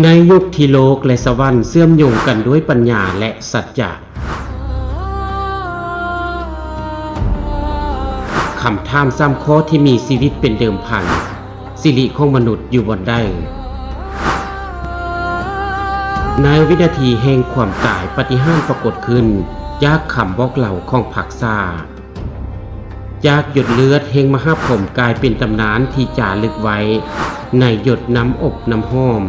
ໃນຍຸກທີ່ໂລກ ແລະ ສະຫວັນເຊື່ອມໂຍງກັນດ້ວຍປັນຍາ ແລະ ສັດຈະ, ຄຳຖາມສາມຂໍ້ທີ່ມີຊີວິດເປັນເດີມພັນ, ສິລິຂອງມະນຸດຢູ່ບ່ອນໃດ? ໃນວິນາທີແຫ່ງຄວາມຕາຍ, ປາຕິຫານປາກົດຂຶ້ນຈາກຄຳບອກເລົ່າຂອງພັກສາ. ຈາກຫຍົດເລືອດແຫ່ງມະຫາພົມ ກາຍເປັນຕຳນານທີ່ຈາລຶກໄວ້ໃນຫຍົດນ້ຳອົບນ້ຳຫອມ.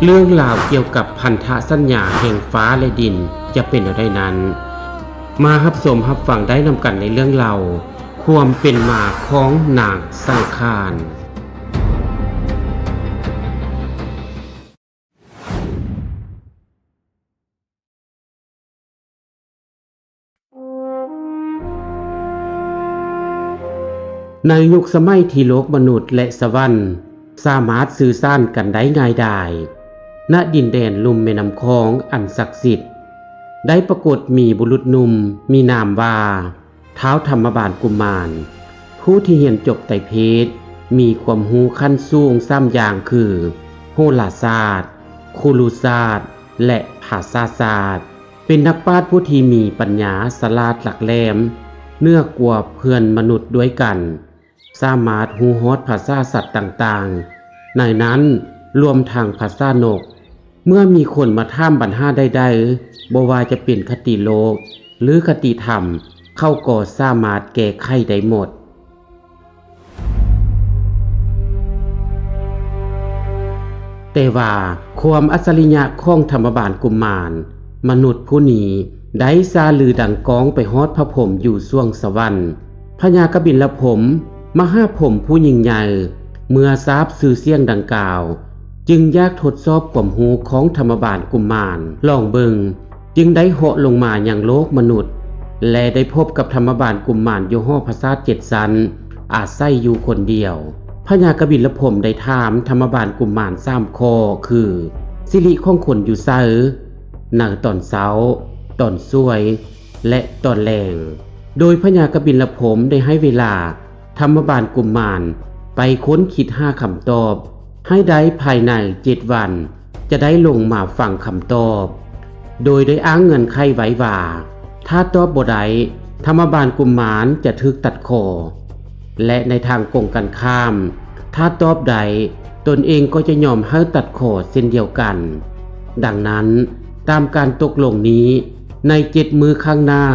ເລື່ອງລາວກ່ຽວກັບພັນທະສັນຍາແຫ່ງຟ້າ ແລະ ດິນຈະເປັນແນວໃດນັ້ນ, ມາຮັບຊົມຮັບຟັງໄດ້ນຳກັນໃນເລື່ອງເລົ່າຄວາມເປັນມາຂອງນາງສັງຂານ. ໃນຍຸກສະໄໝທີ່ໂລກມະນຸດ ແລະ ສະຫວັນສາມາດສື່ສານກັນໄດ້ງ່າຍດາຍ, ນະດິນແດນລຸ່ມແມ່ນ້ຳຂອງອັນສັກສິດ ໄດ້ປາກົດມີບຸລຸດໜຸ່ມມີນາມວ່າ ທ້າວທຳມະບານກຸມມານ, ຜູ້ທີ່ຮຽນຈົບໄຕເພດ, ມີຄວາມຮູ້ຂັ້ນສູງສາມຢ່າງຄື ໂຫລາສາດ, ຄຸລຸສາດ ແລະ ພາສາສາດ, ເປັນນັກປາດຜູ້ທີ່ມີປັນຍາສະຫຼາດຫຼັກແຫຼມເໜືອກວ່າເພື່ອນມະນຸດດ້ວຍກັນ, ສາມາດຮູ້ຮອດພາສາສັດຕ່າງໆ, ໃນນັ້ນລວມທັງພາສານົກ. ເມື່ອມີຄົນມາຖາມບັນຫາໃດໆ, ບໍ່ວ່າຈະເປັນຄະຕິໂລກ ຫຼື ຄະຕິທຳ, ເຂົາກໍສາມາດແກ້ໄຂໄດ້ໝົດ. ແຕ່ວ່າຄວາມອັດສະລິຍະຂອງທຳມະບານກຸມມານ, ມະນຸດຜູ້ນີ້ໄດ້ຊ່າລືດັງກ້ອງໄປຮອດພະພົມຢູ່ສວງສະຫວັນ. ພະຍາກະບິນລະພົມ, ມະຫາພົມຜູ້ຍິ່ງໃຫຍ່, ເມື່ອຊາບຊື່ສຽງດັ່ງກ່າວ, ຈຶ່ງຢາກທົດສອບຄວາມຮູ້ຂອງທຳມະບານກຸມມານ, ລອງເບິ່ງ, ຈຶ່ງໄດ້ເຫາະລົງມາຍັງໂລກມະນຸດ ແລະ ໄດ້ພົບກັບທຳມະບານກຸມມານຢູ່ຫໍປາສາດເຈັດຊັ້ນ, ອາໄສຢູ່ຄົນດຽວ. ພະຍາກະບິນລະພົມໄດ້ຖາມທຳມະບານກຸມມານສາມຂໍ້ຄື ສິລິຂອງຄົນຢູ່ໃສ, ໃນຕອນເຊົ້າ, ຕອນສວຍ ແລະ ຕອນແລງ, ໂດຍພະຍາກະບິນລະພົມໄດ້ໃຫ້ເວລາທຳມະບານກຸມມານໄປຄົ້ນຄິດຫາຄຳຕອບໃຫ້ໄດ້ພາຍໃນເຈັດວັນ, ຈະໄດ້ລົງມາຟັງຄຳຕອບ, ໂດຍໄດ້ອ້າງເງື່ອນໄຂໄວ້ວ່າ ຖ້າຕອບບໍ່ໄດ້, ທຳມະບານກຸມມານຈະຖືກຕັດຄໍ, ແລະ ໃນທາງກົງກັນຂ້າມ, ຖ້າຕອບໄດ້, ຕົນເອງກໍຈະຍອມໃຫ້ຕັດຄໍເຊັ່ນດຽວກັນ. ດັ່ງນັ້ນ, ຕາມການຕົກລົງນີ້, ໃນເຈັດມື້ຂ້າງໜ້າ,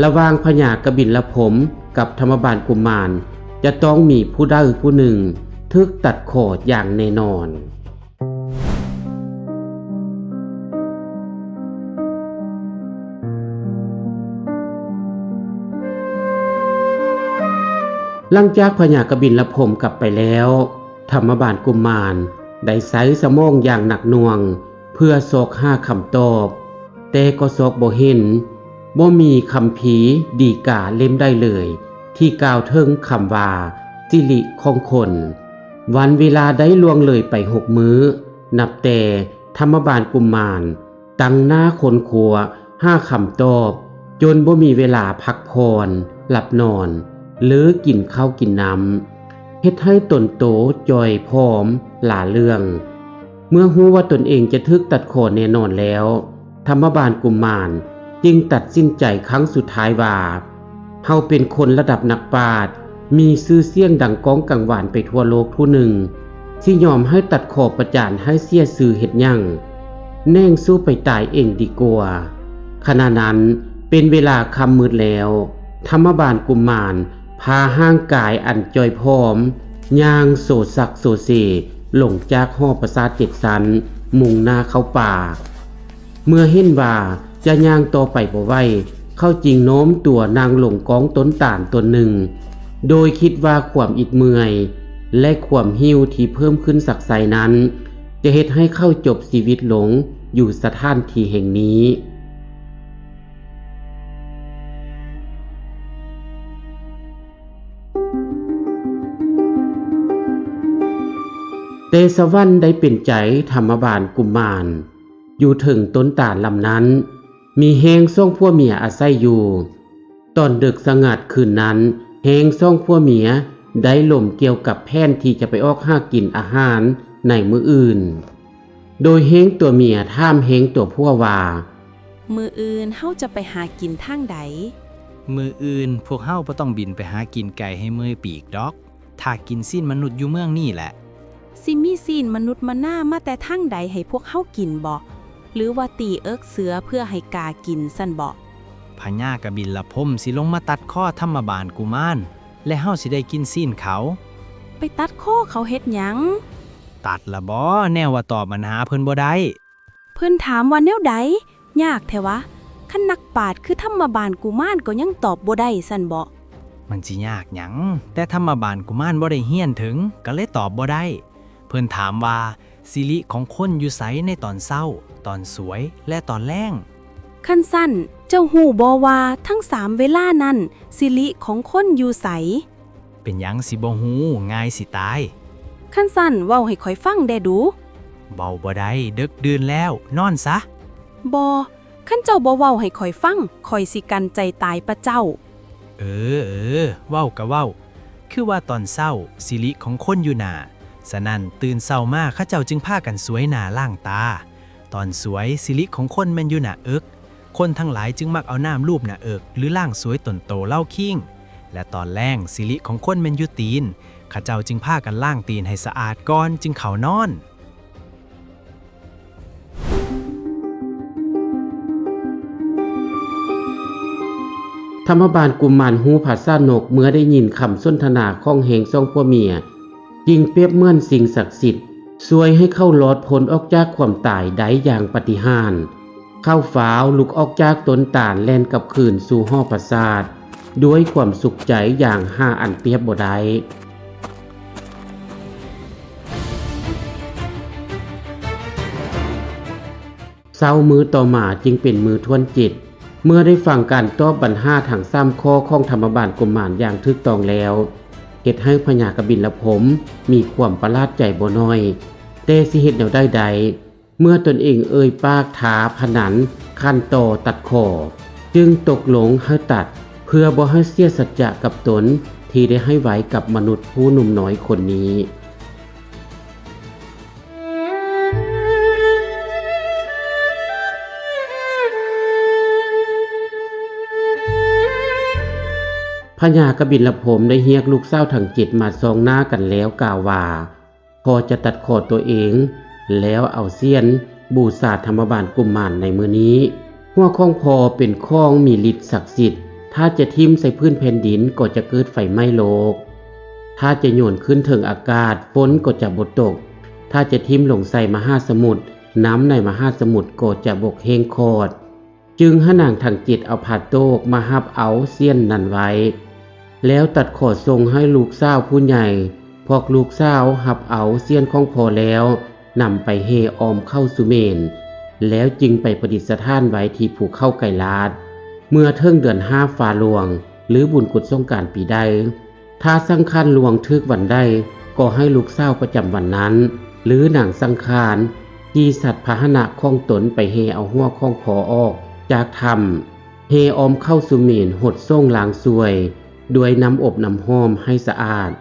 ລະຫວ່າງພະຍາກະບິນລະພົມກັບທຳມະບານກຸມານ, ຈະຕ້ອງມີຜູ້ໃດຜູ້ໜຶ່ງຖືກຕັດຄໍຢ່າງແນ່ນອນ. ຫຼັງຈາກພະຍາກະບິນລະພົມກັບໄປແລ້ວ, ທຳມະບານກຸມານໄດ້ໃຊ້ສະໝອງຢ່າງໜັກໜ່ວງເພື່ອຊອກຫາຄຳຕອບ, ແຕ່ກໍຊອກບໍ່ເຫັນ, ບໍ່ມີຄຳພີດີກາເຫຼັ້ມໃດເລີຍທີ່ກ່າວເຖິງຄຳວ່າ ສິລິຂອງຄົນ. ວັນເວລາໄດ້ລ່ວງເລີຍໄປຫົກມື້, ນັບແຕ່ທຳມະບານກຸມານຕັ້ງໜ້າຄົ້ນຄວ້າຫາຄຳຕອບ, ຈົນບໍ່ມີເວລາພັກຜ່ອນ, ຫຼັບນອນ ຫຼື ກິນເຂົ້າກິນນ້ຳ, ເຮັດໃຫ້ຕົນໂຕຈ່ອຍຜອມ, ຫຼ້າເລື່ອງ. ເມື່ອຮູ້ວ່າຕົນເອງຈະຖືກຕັດຄໍແນ່ນອນແລ້ວ, ທຳມະບານກຸມານຈຶ່ງຕັດສິນໃຈຄັ້ງສຸດທ້າຍວ່າ, ເຮົາເປັນຄົນລະດັບນັກປາດ, ມີຊື່ສຽງດັງກ້ອງກັງວານໄປທົ່ວໂລກຜູ້ໜຶ່ງ, ຊິຍອມໃຫ້ຕັດຄໍປະຈານໃຫ້ເສຍຊື່ເຮັດຫຍັງ? ແໜ້ງສູ້ໄປຕາຍເອງດີກວ່າ. ຂະນະນັ້ນເປັນເວລາຄ່ຳມືດແລ້ວ, ທຳມະບານກຸມານພາຮ່າງກາຍອັນຈ່ອຍຜອມ, ຍ່າງໂຊຊັກໂຊເຊລົງຈາກຫໍປາສາດເຈັດຊັ້ນ, ມຸ່ງໜ້າເຂົ້າປ່າ. ເມື່ອເຫັນວ່າຈະຍ່າງຕໍ່ໄປບໍ່ໄຫວ, ເຂົາຈຶ່ງໂນ້ມຕົວນັ່ງລົງກ້ອງຕົ້ນຕານຕົ້ນໜຶ່ງ, ໂດຍຄິດວ່າຄວາມອິດເມື່ອຍ ແລະ ຄວາມຫິວທີ່ເພີ່ມຂຶ້ນຊັກໄຊນັ້ນ ຈະເຮັດໃຫ້ເຂົາຈົບຊີວິດລົງຢູ່ສະຖານທີ່ແຫ່ງນີ້. ແຕ່ສະຫວັນໄດ້ເປັນໃຈທຳມະບານກຸມານ. ຢູ່ເທິງຕົ້ນຕານລຳນັ້ນ ມີແຮງສອງຜົວເມຍອາໄສຢູ່. ຕອນດຶກສະຫງັດຄືນນັ້ນ, ແຮງສອງຜົວເມຍໄດ້ລົມກ່ຽວກັບແຜນທີ່ຈະໄປອອກຫາກິນອາຫານ ໃນມື້ອື່ນ. ໂດຍເຮງຕົວເມຍຖາມເຮງຕົວຜົວວ່າ, ມື້ອື່ນເຮົາຈະໄປຫາກິນທາງໃດ? ມື້ອື່ນພວກເຮົາບໍ່ຕ້ອງບິນໄປຫາກິນໄກໃຫ້ເມື່ອຍປີກດອກ. ຖ້າກິນຊີ້ນມະນຸດຢູ່ເມືອງນີ້ແຫຼະ. ຊິມີຊີ້ນມະນຸດມະນາມາແຕ່ທາງໃດໃຫ້ພວກເຮົາກິນບໍ? ຫຼືວ່າຕີເອິກເສືອເພື່ອໃຫ້ກາກິນຊັ້ນບໍ? ພະຍາກະບິນລະພົມຊິລົງມາຕັດຄໍທຳມະບານກຸມານ ແລະ ເຮົາຊິໄດ້ກິນຊີ້ນເຂົາ. ໄປຕັດຄໍເຂົາເຮັດຫຍັງ? ຕັດລະບໍ ແນວວ່າຕອບບັນຫາເພິ່ນບໍ່ໄດ້. ເພິ່ນຖາມວ່າແນວໃດ? ຍາກແທ້ຫວາ? ຄັນນັກປາດຄືທຳມະບານກຸມານກໍຍັງຕອບບໍ່ໄດ້ຊັ້ນເບາະ? ມັນຊິຍາກຫຍັງ? ແຕ່ທຳມະບານກຸມານບໍ່ໄດ້ຮຽນເຖິງ ກໍເລີຍຕອບບໍ່ໄດ້. ເພິ່ນຖາມວ່າ ສິລິຂອງຄົນຢູ່ໃສໃນຕອນເຊົ້າ, ຕອນສວຍ ແລະ ຕອນແລງ? ຄັນຊັ້ນ ເຈົ້າຮູ້ບໍ່ວ່າທັງສາມເວລານັ້ນ ສິລິຂອງຄົນຢູ່ໃສ? ເປັນຫຍັງຊິບໍ່ຮູ້? ງ່າຍຊິຕາຍ. ຄັນຊັ້ນເວົ້າໃຫ້ຂ້ອຍຟັງແດ່ດູ. ເວົ້າບໍ່ໄດ້, ເດິກດື່ນແລ້ວ, ນອນຊະ. ບໍ່, ຄັນເຈົ້າບໍ່ເວົ້າໃຫ້ຂ້ອຍຟັງ, ຂ້ອຍຊິກັ່ນໃຈຕາຍປະເຈົ້າ. ເອີ, ເອີ, ເວົ້າກະເວົ້າ. ຄືວ່າຕອນເຊົ້າ, ສິລິຂອງຄົນຢູ່ໜ້າ. ສະນັ້ນ, ຕື່ນເຊົ້າມາ, ເຂົາເຈົ້າຈຶ່ງພາກັນສວຍໜ້າລ້າງຕາ. ຕອນສວຍ, ສິລິຂອງຄົນແມ່ນຢູ່ໜ້າເອິກ. ຄົນທັງຫຼາຍຈຶ່ງມັກເອົານ້ຳລູບໜ້າເອິກ ຫຼື ລ້າງສວຍຕົນໂຕເລົາຄິງ. ແລະ ຕອນແລງ, ສິລິຂອງຄົນແມ່ນຢູ່ຕີນ. ເຂົາເຈົ້າຈຶ່ງພາກັນລ້າງຕີນໃຫ້ສະອາດກ່ອນ ຈຶ່ງເຂົ້ານອນ. ທຳມະບານກຸມານຮູ້ພາສານົກ ເມື່ອໄດ້ຍິນຄຳສົນທະນາຂອງແຮງສອງຜົວເມຍ ຈຶ່ງປຽບເໝືອນສິ່ງສັກສິດ ຊ່ວຍໃຫ້ເຂົາລອດພົ້ນອອກຈາກຄວາມຕາຍໄດ້ຢ່າງປາຕິຫານ. ເຂົາຟ້າວລຸກອອກຈາກຕົ້ນຕານ ແລ່ນກັບຄືນສູ່ຫໍປາສາດ ດ້ວຍຄວາມສຸກໃຈຢ່າງຫາອັນປຽບບໍ່ໄດ້. ເຊົ້າມື້ຕໍ່ມາຈຶ່ງເປັນມື້ທວນເຈັດ ເມື່ອໄດ້ຟັງການຕອບບັນຫາທັງສາມຂໍ້ຂອງທຳມະບານກຸມານຢ່າງຖືກຕ້ອງແລ້ວ, ເຮັດໃຫ້ພະຍາກະບິນລະພົມມີຄວາມປະຫຼາດໃຈບໍ່ໜ້ອຍ, ແຕ່ຊິເຮັດແນວໃດໄດ້ ເມື່ອຕົນເອງເອີ່ຍປາກທ້າພະນັນຂັ້ນຕໍ່ຕັດຂໍ, ຈຶ່ງຕົກລົງໃຫ້ຕັດ ເພື່ອບໍ່ໃຫ້ເສຍສັດຈະກັບຕົນທີ່ໄດ້ໃຫ້ໄວ້ກັບມະນຸດຜູ້ໜຸ່ມນ້ອຍຄົນນີ້. ພະຍາກະບິນລະພົມໄດ້ຮຽກລູກສາວທັງເຈັດມາສ່ອງໜ້າກັນແລ້ວກ່າວວ່າ, ພໍ່ຈະຕັດຂໍຕົວເອງ ແລ້ວເອົາສຽນບູຊາທຳມະບານກຸມານໃນມື້ນີ້. ຫົວຂອງພໍ່ເປັນຂອງມີລິດສັກສິດ, ຖ້າຈະຖິ້ມໃສ່ພື້ນແຜ່ນດິນກໍຈະເກີດໄຟໄໝ້ໂລກ, ຖ້າຈະໂຍນຂຶ້ນເທິງອາກາດ ຝົນກໍຈະບໍ່ຕົກ, ຖ້າຈະຖິ້ມລົງໃສ່ມະຫາສະໝຸດ, ນ້ຳໃນມະຫາສະໝຸດກໍຈະບົກແຫ້ງຂອດ. ຈຶ່ງໃຫ້ນາງທັງເຈັດເອົາຜ້າໂຕກມາຮັບເອົາສຽນນັ້ນໄວ້ ແລ້ວຕັດຂໍສົ່ງໃຫ້ລູກສາວຜູ້ໃຫຍ່. ພວກລູກສາວຮັບເອົາສຽນຂອງພໍ່ແລ້ວ ນຳໄປແຫ່ອ້ອມເຂົ້າສຸເມນ ແລ້ວຈຶ່ງໄປປະດິດສະຖານໄວ້ທີ່ພູເຂົາໄກລາດ. ເມື່ອເຖິງເດືອນຫ້າຟ້າຫຼວງ ຫຼື ບຸນກຸດສົງການປີໃດ, ຖ້າສັງຂານຫຼວງຖືກວັນໃດ ກໍໃຫ້ລູກສາວປະຈຳວັນນັ້ນ ຫຼື ນາງສັງຂານ ຂີ່ສັດພາຫະນະຂອງຕົນໄປແຫ່ເອົາຫົວຂອງພໍ່ອອກຈາກຖ້ຳ, ແຫ່ອ້ອມເຂົ້າສຸເມນ ຫົດສົງລ້າງສວຍດ້ວຍນ້ຳອົບນ້ຳຫອມໃຫ້ສະອາດ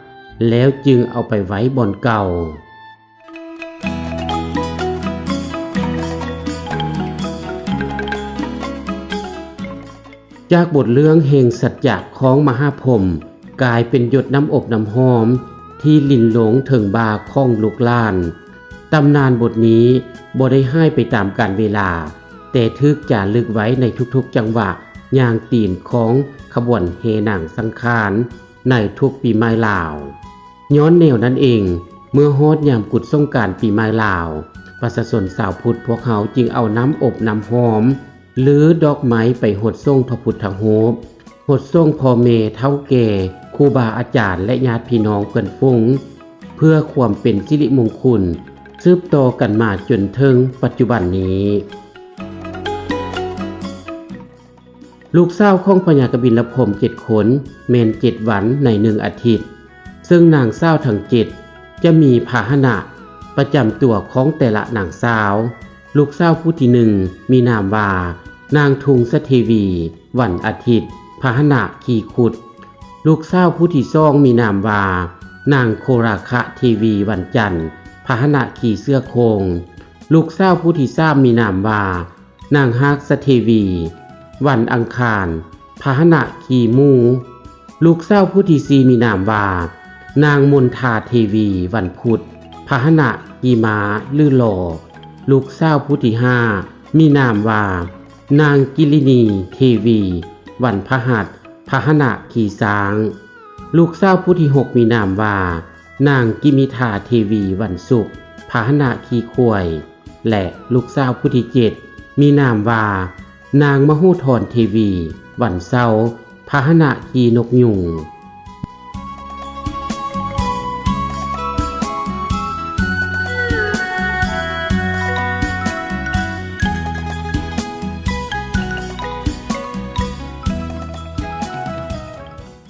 ແລ້ວຈຶ່ງເອົາໄປໄວ້ບ່ອນເກົ່າ. ຈາກບົດເລື່ອງແຫ່ງສັດຈະຂອງມະຫາພົມ ກາຍເປັນຢົດນ້ຳອົບນ້ຳຫອມທີ່ລິນລົງເຖິງບ່າຂອງລູກຫຼານ. ຕຳນານບົດນີ້ບໍ່ໄດ້ຫາຍໄປຕາມການເວລາ, ແຕ່ຖືກຈາລຶກໄວ້ໃນທຸກໆຈັງຫວະຍ່າງຕີນຂອງຂະບວນແຫ່ນາງສັງຂານໃນທຸກປີໃໝ່ລາວ. ຍ້ອນແນວນັ້ນເອງ, ເມື່ອຮອດຍາມກຸດສົງການປີໃໝ່ລາວ, ປະຊາຊົນຊາວພຸດພວກເຮົາຈຶ່ງເອົານ້ຳອົບນ້ຳຫອມ ຫຼື ດອກໄມ້ໄປຫົດສົງພະພຸດທະຮູບ, ຫົດສົງພໍ່ແມ່ເຖົ້າແກ່, ຄູບາອາຈານ ແລະ ຍາດພີ່ນ້ອງເພື່ອນຝູງ, ເພື່ອຄວາມເປັນສິລິມົງຄຸນ ສືບຕໍ່ກັນມາຈົນເຖິງປັດຈຸບັນນີ້. ລູກສາວຂອງພະຍາກະບິນລະພົມເຈັດຄົນ ແມ່ນເຈັດວັນໃນໜຶ່ງອາທິດ, ເຊິ່ງນາງສາວທັງເຈັດຈະມີພາຫະນະປະຈຳຕົວຂອງແຕ່ລະນາງສາວ. ລູກສາວຜູ້ທີໜຶ່ງມີນາມວ່າ ນາງທຸງສະເທວີ, ວັນອາທິດ, ພາຫະນະຂີ່ຄຸດ. ລູກສາວຜູ້ທີສອງມີນາມວ່າ ນາງໂຄລາຄະເທວີ, ວັນຈັນ, ພາຫະນະຂີ່ເສືອໂຄ່ງ. ລູກສາວຜູ້ທີສາມມີນາມວ່າ ນາງຮາກສະເທວີ ວັນອັງຄານ ພາຫະນະຂີ່ໝູ. ລູກສາວຜູ້ທີສີ່ມີນາມວ່າ ນາງມົນທາເທວີ ວັນພຸດ ພາຫະນະຂີ່ມ້າ ຫຼື ລໍ. ລູກສາວຜູ້ທີຫ້າມີນາມວ່າ ນາງກິລິນີເທວີ ວັນພະຫັດ ພາຫະນະຂີ່ຊ້າງ. ລູກສາວຜູ້ທີຫົກມີນາມວ່າ ນາງກິມິທາເທວີ ວັນສຸກ ພາຫະນະຂີ່ຂວາຍ ແລະ ລູກສາວຜູ້ທີເຈັດມີນາມວ່າ ນາງມະໂຫທອນເທວີ ວັນເສົາ ພາຫະນະຂີ່ນົກຍຸງ.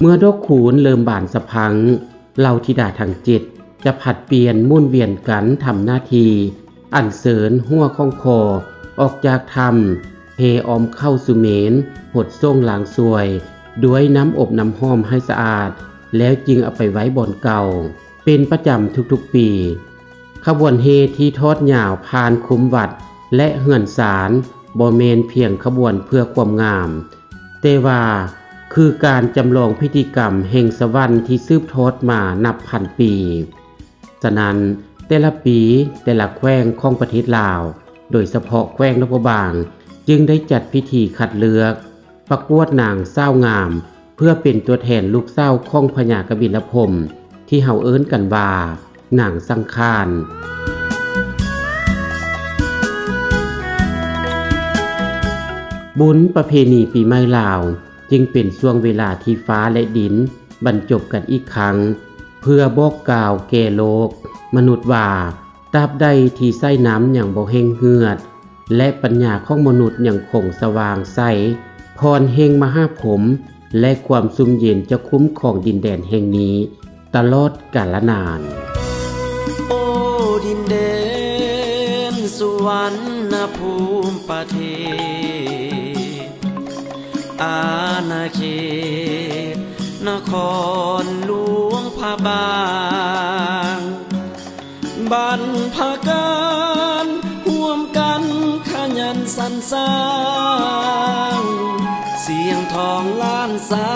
ເມື່ອດອກຄູນເລີ່ມບານສະພັງ ເຫຼົ່າທິດາທັງເຈັດຈະຜັດປ່ຽນໝູນວຽນກັນທຳໜ້າທີ່ອັນເຊີນຫົວຂອງພໍ່ອອກຈາກຖ້ຳ ແຫ່ອ້ອມເຂົ້າສຸເມນ ຫົດສົງລ້າງຊ່ວຍດ້ວຍນ້ຳອົບນ້ຳຫອມໃຫ້ສະອາດ ແລ້ວຈຶ່ງເອົາໄປໄວ້ບ່ອນເກົ່າ ເປັນປະຈຳທຸກໆປີ. ຂະບວນແຫ່ທີ່ທອດຍາວຜ່ານຄຸ້ມວັດ ແລະ ເຮືອນຊານ ບໍ່ແມ່ນພຽງຂະບວນເພື່ອຄວາມງາມ, ແຕ່ວ່າຄືການຈຳລອງພິທີກຳແຫ່ງສະຫວັນທີ່ສືບທອດມານັບພັນປີ. ສະນັ້ນ, ແຕ່ລະປີ, ແຕ່ລະແຂວງຂອງປະເທດລາວ, ໂດຍສະເພາະແຂວງຫຼວງພະບາງ, ຈຶ່ງໄດ້ຈັດພິທີຄັດເລືອກ ປະກວດນາງສາວງາມ ເພື່ອເປັນຕົວແທນລູກສາວຂອງພະຍາກະບິນລະພົມ ທີ່ເຮົາເອີ້ນກັນວ່າ ນາງສັງຂານ. ບຸນປະເພນີປີໃໝ່ລາວ ຈຶ່ງເປັນຊ່ວງເວລາທີ່ຟ້າ ແລະ ດິນບັນຈົບກັນອີກຄັ້ງ ເພື່ອບອກກ່າວແກ່ໂລກມະນຸດວ່າ ຕາບໃດທີ່ສາຍນ້ຳຍັງບໍ່ແຫ້ງເຫືອດ ແລະ ປັນຍາຂອງມະນຸດຍັງຄົງສະຫວ່າງໃສ, ພອນແຫ່ງມະຫາພົມ ແລະ ຄວາມຊຸ່ມເຢັນຈະຄຸ້ມຄອງດິນແດນແຫ່ງນີ້ຕະຫຼອດກາລະນານ. ໂອ້ ດິນແດນສຸວັນນະພູມປະເທດ ອານາເຂດນະຄອນຫຼວງພະບາງ ບັນພະການຮ່ວມກັນຂະຫຍັນສັນສ້າງ ສຽງທອງລ້ານຊ້າ